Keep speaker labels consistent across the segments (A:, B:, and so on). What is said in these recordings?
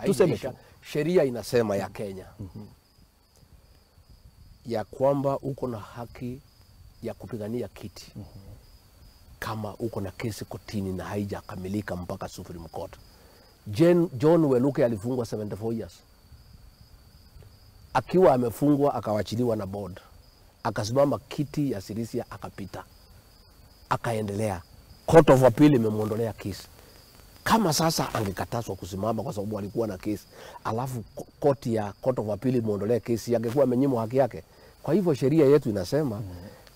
A: Tuseme
B: Haijaisha.
A: tu.
B: Sheria inasema ya Kenya ya kwamba uko na haki ya kupigania kiti kama uko na kesi kotini na haijakamilika mpaka Supreme Court. John Weluke alifungwa 74 years. Akiwa amefungwa akawachiliwa na board, akasimama kiti ya Sirisia akapita, akaendelea. Court of Appeal imemwondolea kesi. Kama sasa angekatazwa kusimama kwa sababu alikuwa na kesi, alafu koti ya Court of Appeal imuondolee kesi, angekuwa amenyimwa haki yake. Kwa hivyo sheria yetu inasema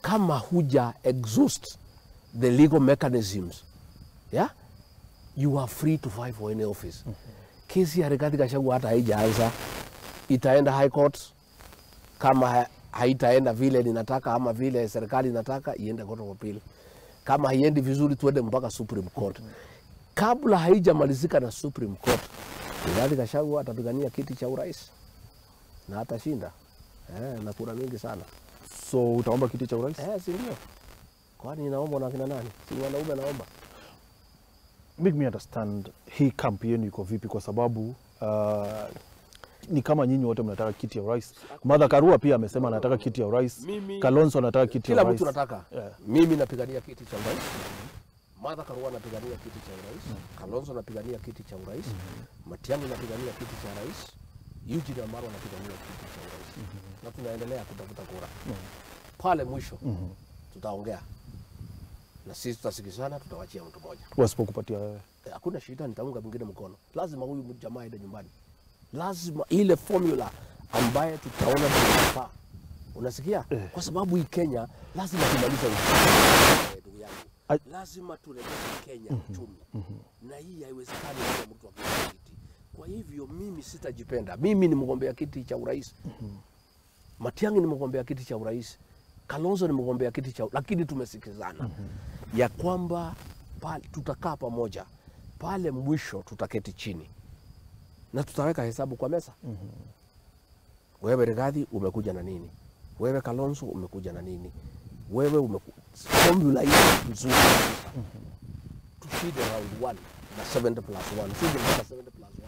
B: kama huja exhaust the legal mechanisms, yeah, you are free to vie for any office. Kesi ya Rigathi Gachagua hata haijaanza, itaenda High Court. Kama haitaenda vile ninataka ama vile serikali inataka, iende Court of Appeal. Kama haiendi vizuri, tuende mpaka Supreme Court. Kabla haijamalizika na Supreme Court, Rigathi Gachagua atapigania kiti cha urais na atashinda na kura mingi sana.
A: So utaomba kiti cha urais?
B: Si ndio? Kwani naomba na kina nani? Si wanaume naomba.
A: Make me understand, hii camp yenu iko vipi? Kwa sababu ni kama nyinyi wote mnataka kiti ya urais. Martha Karua pia amesema anataka kiti ya urais. Kalonzo anataka kiti ya
B: Kila
A: urais.
B: mtu anataka. Mimi napigania kiti cha urais. Martha Karua anapigania kiti cha urais. Kalonzo anapigania kiti cha urais. Matiang'i anapigania kiti cha rais. Eugene Wamalwa anapigania kiti cha urais. Na tunaendelea kutafuta kura. Pale mwisho tutaongea. Na sisi tutasikizana, tutawachia mtu mmoja.
A: Wasipokupatia wewe.
B: Hakuna shida, nitaunga mwingine mkono. Lazima huyu jamaa aende nyumbani. Lazima ile formula ambaye tutaona tunafaa. Unasikia? Kwa sababu hii Kenya lazima tumalize uchumi. Ndugu yangu. Lazima turejeshe Kenya uchumi. Na hii haiwezekani bila mtu akiwa kiti. Kwa hivyo mimi sitajipenda. Mimi ni mgombea kiti cha urais. Matiang'i ni mgombea kiti cha urais. Kalonzo ni mgombea kiti cha, lakini tumesikizana ya kwamba tutakaa pamoja. Pale mwisho tutaketi chini na tutaweka hesabu kwa meza. Wewe Rigathi umekuja na nini? Wewe Kalonzo umekuja na nini? Wewe formula hii nzuri kabisa. Tushinde round 1 na 70 plus 1. Sije mpaka 70 plus 1.